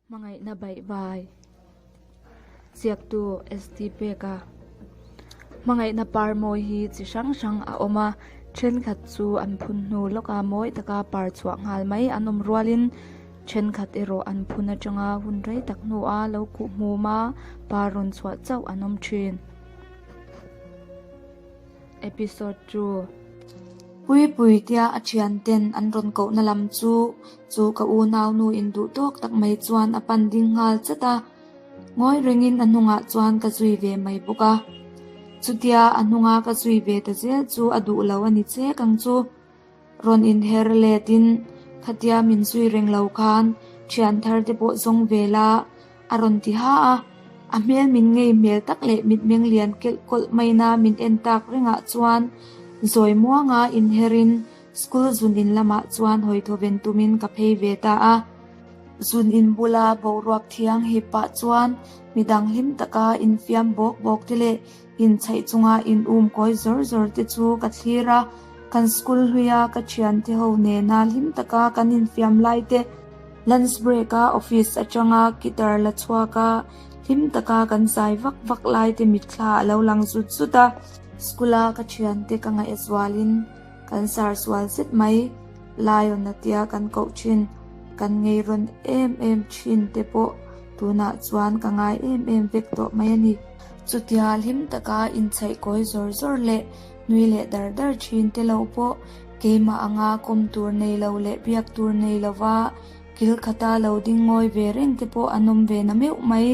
Hmangaihna baihvai Ziaktu ST Peka Hmangaihna par mawi hi chi hrang hrang a awm a, thenkhat chu an phun hnu lawka mawi taka par chhuah nghal mai an awm rualin thenkhat erawh an phun atanga hun rei tak hnua lo kuh hmum a par rawn chhuah chauh an awm thin. Episode 2. Puipui tia a thian ten an rawn kohna lam chu chu ka unau nu in duh tawk tak mai chuan a pan ding nghal chat a, ngawi rengin a hnungah chuan ka zui ve mai bawk a. Chutia a hnunga ka zui ve ta zel chu a duh lo a ni chek ang chu. Rawn inher let in khatia min zui reng lo khan thian thar te pawh zawng ve la a rawn ti ha a, a hmel min ngei hmel tak leh mitmeng lian kelh kawlh maina min en tak rengah chuan zawi muanga inherin school zun in lamah chuan hawi thawven tumin ka phei ve ta a. Zun in bula boruak thiang hip pah chuan midang hlim taka infiam bawk bawk te leh Inchhaih chunga in um kawi zawr zawr te chu ka thlir a, kan school hluia ka thiante ho nena hlim taka kan infiam lai te, lunch break a office atanga guitar la chhuak a hlim taka kan zai vak vak lai te mitthla a lo lang zut zut a. School a ka thiante ka ngaih zualin kan sar sual zet mai, Lion a tia kan koh thin, kan ngei rawn em em thin te pawh tunah chuan ka ngai em em vek tawh mai a ni. Chutia hlim taka inchhaih kawi zawr zawr leh nui leh dar dar thin te lo pawh keimah anga kawm tur nei lo leh biak tur nei lova kil khata lo ding ngawi ve reng te pawh an awm ve na meuh mai.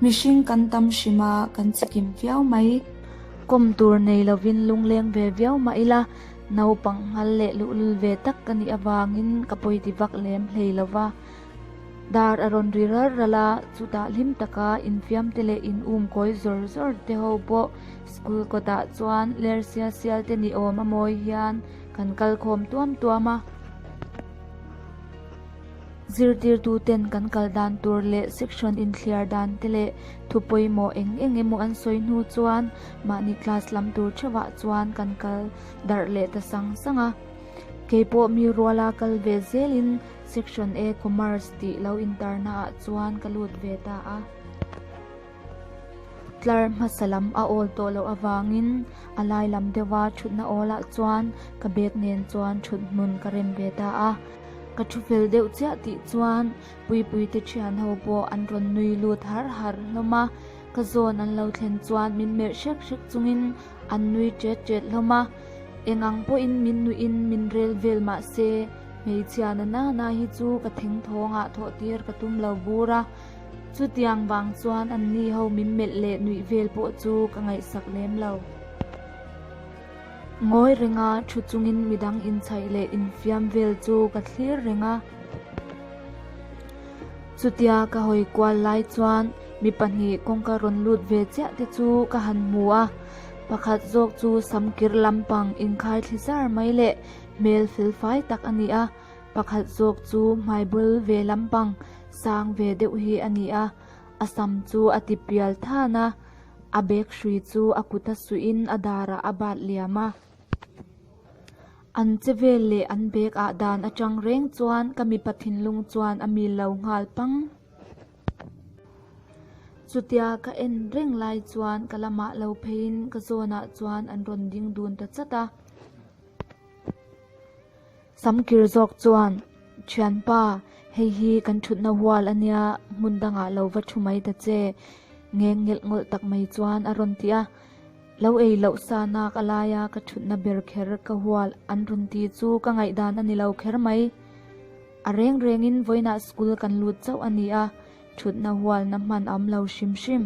Mihring kan tam hrim a, kan chikim viau mai. Kawm tur nei lovin lungleng ve viau mah ila, naupang nghal leh luhlul ve tak ka nih avangin ka pawiti vak lem hlei lova. Dar a rawn ri ral ral a, chutah hlim taka infiam te leh in um kawi zawr zawr te ho pawh school kawtah chuan ler sial sial te ni awm a mawi hian kan kal khawm tuam tuam a. Zirtirtu ten kan kal dan tur leh section inthliar dan te leh thu pawimawh eng eng emaw an sawi hnu chuan mahni class lam tur theuhah chuan kan kal darh leh ta sang sang a. Keipawh mi ruala kal ve zelin Section A Commerce tih lo intarna ah chuan ka lut ve ta a. Tlar hmasa lam a awl tawh loh avangin a lai lam deuha thutna awl ah chuan ka bag nen chuan thut hmun ka rem ve ta a. Ka thu fel deuh chiah tih chuan Puipui te thian ho pawh an rawn nui lut har har hlawm a. Ka zawn an lo thlen chuan min melh hrek hrek chungin an nui ṭet ṭet hlawm a. Eng ang pawhin min nuihin min rel vel mah se Hmeichhia na nana hi chu ka thengthawngah thawh tir ka tum lo bur a, chutiang vang chuan anni ho min melh leh nuih vel pawh chu ka ngaihsak lem lo. Ngawi renga thu chungin midang inchhaih leh infiam vel chu ka thlir reng a. Chutia ka hawi kual lai chuan mi pahnih kawngka rawn lut ve chiah te chu ka han hmu a, pakhat zawk chu samkir lampang inkhai thli zar mai leh Hmel felfai tak a ni a, pakhat zawk chu hmaibul ve lampang sang ve deuh hi a ni a, a sam chu a ti pial than a, a bag hrui chu a kut a suihin a darah a bat liam a. An che vel leh an bag ah dan atang reng chuan ka mipa thinlung chuan a mil lo nghal pang. Chutia ka en reng lai chuan ka lamah lo pheiin ka zawnah chuan an rawn ding dun ta chat a. Samkir zawk chuan, Thianpa, hei hi kan thutna hual a nia, hmun dangah lo va thu mai ta che, ngeng ngelh ngawlh tak mai chuan a rawn ti a. Lo ei loh sa nak a laia ka thutna ber kher ka hual an rawn ti chu ka ngaihdan a ni lo kher mai. A reng rengin vawiinah school kan lut chauh a ni a, thutna hualna hman a awm lo hrim hrim.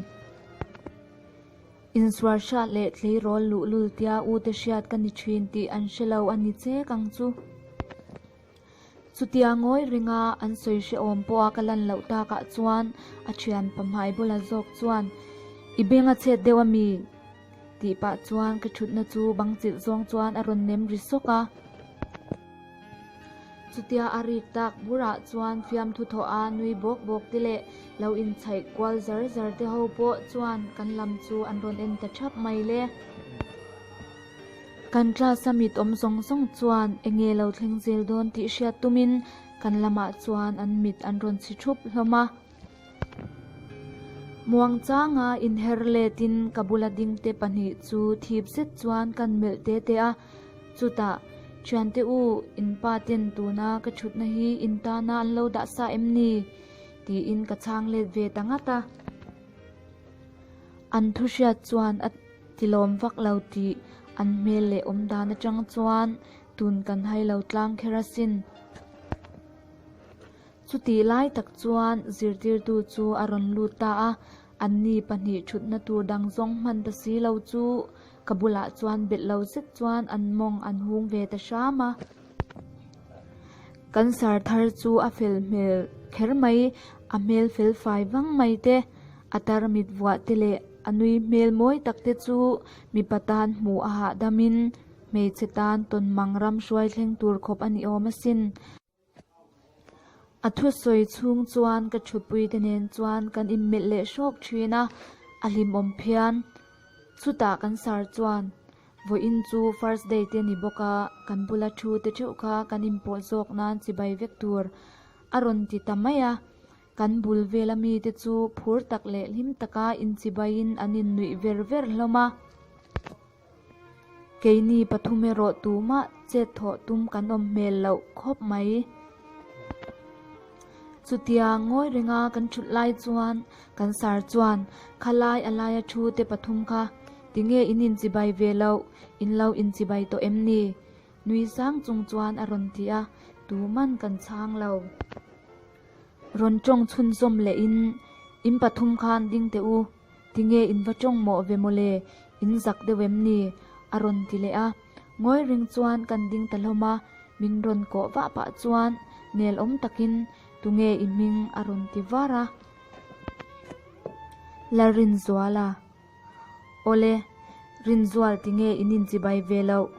Insuar hrat leh tleirawl luhlul tia u te hriat ka ni thin tih an hre lo a ni chek ang chu. Chutia ngawi ringa an sawi hrehawm pawha ka lan loh takah chuan a thian pahmai bula zawk chuan, I beng a chhet deuh a mi? tih pah chuan ka thutna chu bang chilh zawng chuan a rawn nem ri sawk a. Chutia a rik tak burah chuan fiamthu thawh a nui bawk bawk te leh lo inchhaih kual zar zar te ho pawh chuan kan lam chu an rawn en ta thap mai le. Kan class a mit awm zawng zawng chuan enge lo thleng zel dawn tih hriat tumin. Kan lamah chuan an mit an rawn chhi thup hlawm a. Muangchanga inher letin ka bula dingte pahnih chu thip zet chuan kan melh te te a. Chutah, Thiante u, in pa ten tuna ka thutna hi in tana an lo dah sa em ni? tiin ka chhang let ve ta ngat a. An thu hriat chuan a tilawm vak lo tih an hmel leh awm dan atang chuan tun kan hai lo tlang kher asin. Chutih lai tak chuan zirtirtu chu a rawn lut ta a, anni pahnih thutna tur dang zawng hman ta si lo chu ka bulah chuan belh lo zet chuan an mawng an hung ve ta hram a. Kan sar thar chu a fel hmel kher mai, a hmel fel fai vang mai te, a tarmit vuah te leh a nui hmel mawi tak te chu mipa tan hmuh a hahdamin hmeichhe tan tawnmang ram hruai thleng tur khawp a ni awm asin. A thusawi chhung chuan ka thutpuite nen chuan kan inmelh leh hrawk thin a, a hlimawm phian. Chutah kan sar chuan, Vawiin chu first day te ni bawk a, kan bula thu te theuh kha kan inpawh zawk nan chibai vek tur a rawn ti ta mai a. Kan bul vela mite chu phur tak leh hlim taka inchibaiin an innuih ver ver hlawm a. Keini pathum erawh tumah chet thawh tum kan awm hmel loh khawp mai. Chutia ngawi renga kan thut lai chuan kan sar chuan khalai a laia thu te pathum kha tinge in inchibai ve loh, in lo inchibai tawh em ni? Nui sang chung chuan a rawn ti a, tuman kan chhang lo. Rawn tawng chhunzawm lehin in pathum khan ding teh u. Tinge in va tawng mawh ve mawle, in zak deuh em ni? a rawn ti leh a. Ngawi ring chuan kan ding ta hlawm a, min rawn kawh vah pah chuan nel awm takin tunge i hming a rawn ti var a. Lalrinzuala, Awle, Rinzual tinge in inchibai ve loh?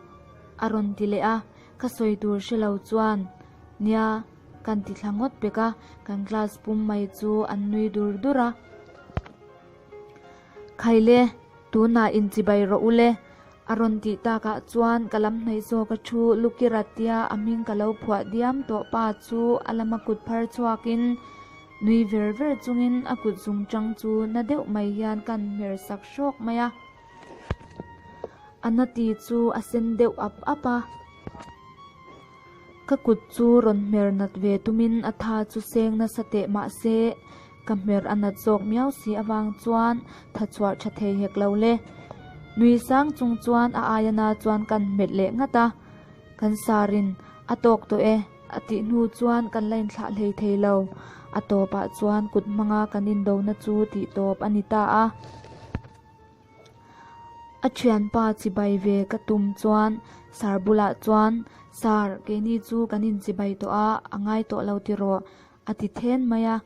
a rawn ti leh a, ka sawi tur hre lo chuan nia kan ti thla ngawt pek a, kan class pum mai chu an nui dur dur a. Khaile, tunah inchibai rawh u le, a rawn tih takah chuan ka lam hnaih zawk a thu Lukiratia a hming ka lo phuah diam tawh pa chu a lama kut phar chhuakin nui ver ver chungin a kut zung chang chu na deuh mai hian kan hmer sak hrawk mai a. A na ti chu a sen deuh ap ap a. Ka kut chu rawn hmer nat ve tumin a tha chu seng nasa teh mah se, ka hmer a nat zawk miau si avang chuan tha chhuah tha thei hek lo le. Nui sang chung chuan a aia na chuan kan hmet leh ngat a, kan sarin a tawk tawh e a tih hnu chuan kan la inthlah hlei thei lo. A tawpah chuan kut hmanga kan indona chu tih tawp a ni ta a. A thianpa chibai ve ka tum chuan sar bulah chuan, Sar, keini chu kan inchibai tawh a, a ngai tawh lo tiraw? a ti then mai a.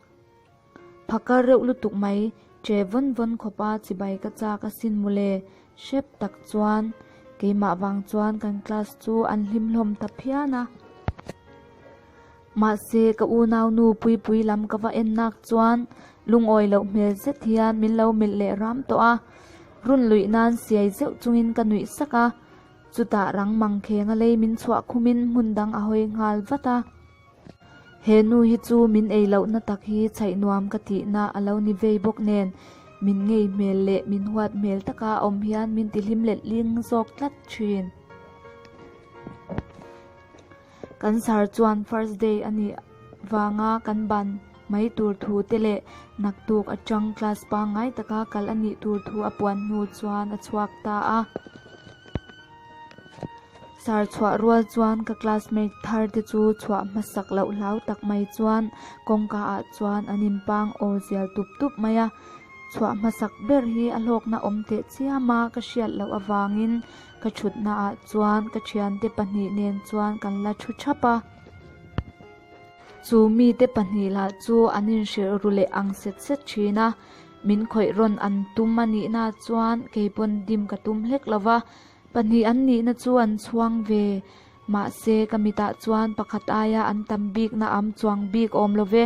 Phakar reuh lutuk mai, che vawn vawn khawpa chibai ka chak asin mawle, hrep tak chuan keimah vang chuan kan class chu an hlim hlawm ta phian a. Mahse, ka unaunu Puipui lam ka va en nak chuan lungawi loh hmel zet hian min lo melh leh ram tawh a. Run luih nan siai zeuh chungin ka nuih sak a. Chutah rang mang khenga lei min chhuah khumin hmun dang a hawi nghal vat a. He nu hi chu min ei lohna tak hi chhaih nuam ka tihna a lo ni vei bawk nen, min ngei hmel leh min huat hmel taka a awm hian min tihlim letling zawk tlat thin. Kan sar chuan first day a nih vanga kan ban mai tur thu te leh naktuk atang class pangngai taka kal a nih tur thu a puan hnu chuan a chhuak ta a. Sar chhuah rual chuan ka classmate thar te chu chhuah hmasak loh hlau tak mai chuan kawngka ah chuan an inpang aw zial tup tup mai a. Chhuah hmasak ber hi a hlawkna awm teh chiam a ka hriat loh avangin Ka thutna ah chuan ka thiante pahnih nen chuan kan la thu thap a. Chu mite pahnih lah chu an inhrilh ru leh ang set set thin a, min khawih rawn an tum a nihna chuan kei pawn dim ka tum hlek lo va, pahnih an nihna chu an chhuang ve. Mahse ka mitah chuan pakhat aia an tam bikna am chuang bik awm lo ve.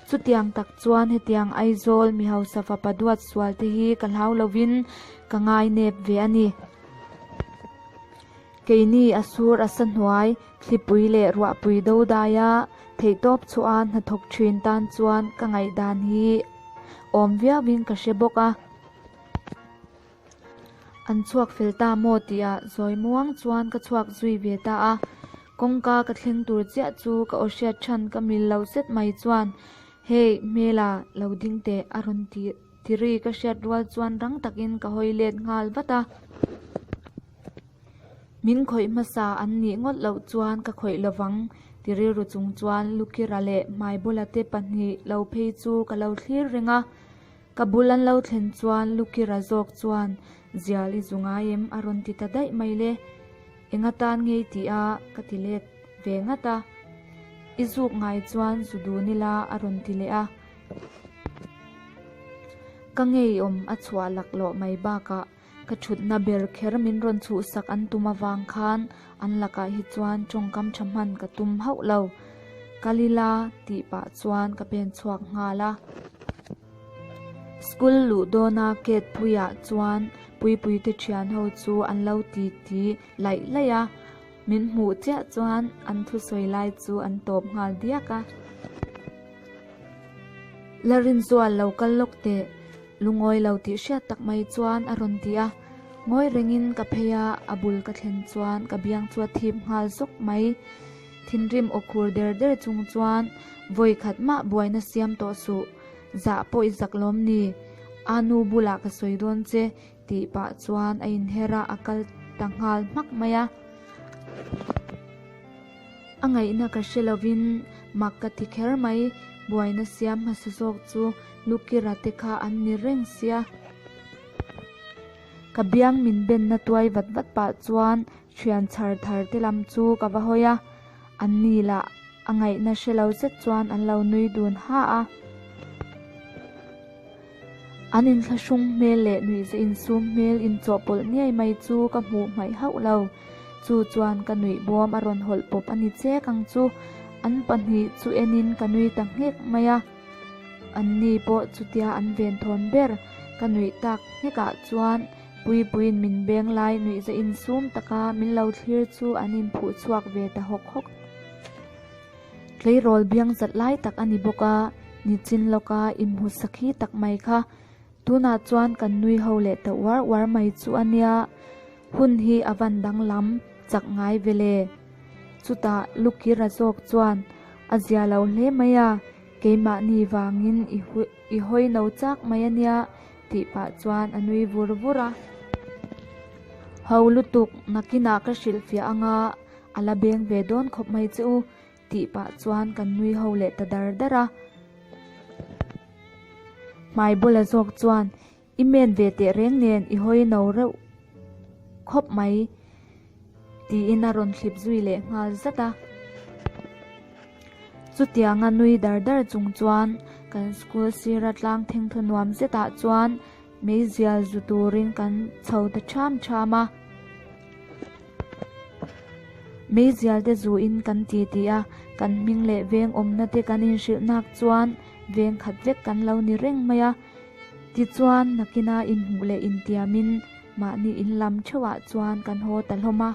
Chutiang tak chuan hetiang Aizawl mi hausa fapa duat sual te hi ka hlau lovin ka ngai nep ve a ni. Keini a sur a sa hnuai, thlipui leh ruahpui do daia Theihtawp chhuah a hnathawk thin tan chuan ka ngaihdan hi awm viauin ka hre bawk a. An chhuak fel ta maw tih ah zawi muang chuan ka chhuak zui ve ta a. Kawngka ka thleng tur chiah chu ka aw hriat than ka mil lo zet mai chuan Hey hmela lo ding teh a rawn ti ti ri ka hriat rual chuan rang takin ka hawi let nghal vat a. Min khawih hmasa an nih ngawt loh chuan ka khawih lovang ti rilru chung chuan Lukira leh Hmaibawla te pahnih lo phei chu ka lo thlir reng a. Ka bul an lo thlen chuan Lukira zawk chuan zial i zu ngai em a rawn ti ta daih mai le. Enga tan ngei tih a ka ti let ve ngat a. I zuk ngai chuan zu dun ila a rawn ti leh a. Ka ngeiawm a chhuah laklawh mai bakah Ka thutna ber kher min rawn chhuhsak an tum avang khan an lakah hi chuan tawngkam tha hman ka tum hauh lo. Kal ila tih pah chuan ka pen chhuak nghal a. School luh dawna gate phuiah chuan Puipuite thian ho chu an lo ti ti laih laih a. Min hmuh chiah chuan an thusawi lai chu an tawp nghal diak a. La rinzual lo kal lawk teh, lungawi lo tih hriat tak mai chuan a rawn ti a. Ngawi rengin ka phei a, a bul ka thlen chuan ka biang chu a thip nghal zawk mai. Thinrim aw khur der der chung chuan vawi khat mah buaina siam tawh suh, zah pawh i zak lawm ni? A nu bulah ka sawi dawn che tih pah chuan a inher a, a kal ta nghal hmak mai a. A ngaihna ka hre lovin mak ka ti kher mai, buaina siam hmasa zawk chu Lukira te kha an ni reng sia. Ka biang min benna tuai vat vat pah chuan thian chhar thar te lam chu ka va hawi a, an ni lah a ngaihna hre lo zet chuan an lo nui dun ha a. An inthlahrung hmel leh nuihza insum hmel inchawhpawlh ngei mai chu ka hmuh hmaih hauh lo. Chu chuan ka nuih bawm a rawn hawlh pawp a ni chek ang chu. An pahnih chu enin ka nui ta nghek mai a. Anni pawh chutia an venthawn ber ka nuih tak nghekah chuan Puipuiin min beng lai nuihza insum taka min lo thlir chu an inphuh chhuak ve ta hawk hawk. Tleirawl biang zat lai tak a ni bawk a, nichin lawka inhmu sakhi tak mai kha. Tunah chuan kan nui ho leh ta uar uar mai chu a nia, hun hi a van danglam chak ngai ve le. Chutah Lukira zawk chuan a zia lo hle mai a, keimahni vangin i hawi no chak mai a nia tih pah chuan a nui vur vur a. Ho lutuk nakinah ka hrilhfiah anga A la beng ve dawn khawp mai che u, tih pah chuan kan nui ho leh ta dar dar a. Hmai bula zawk chuan, I men ve teh reng nen i hawi no reuh khawp mai, tiin a rawn thlip zui leh nghal zat a. Chutianga nui dar dar chung chuan kan school sira tlang thengthaw nuam zetah chuan Meizial zu turin kan chho ta ṭham ṭham a. Meizial te zuin kan ti ti a, kan hming leh veng awmna te kan inhrilh nak chuan veng khat vek kan lo ni reng mai a. Tichuan, nakina inhmuh leh intiamin mahni in lam theuhah chuan kan haw ta hlawm a.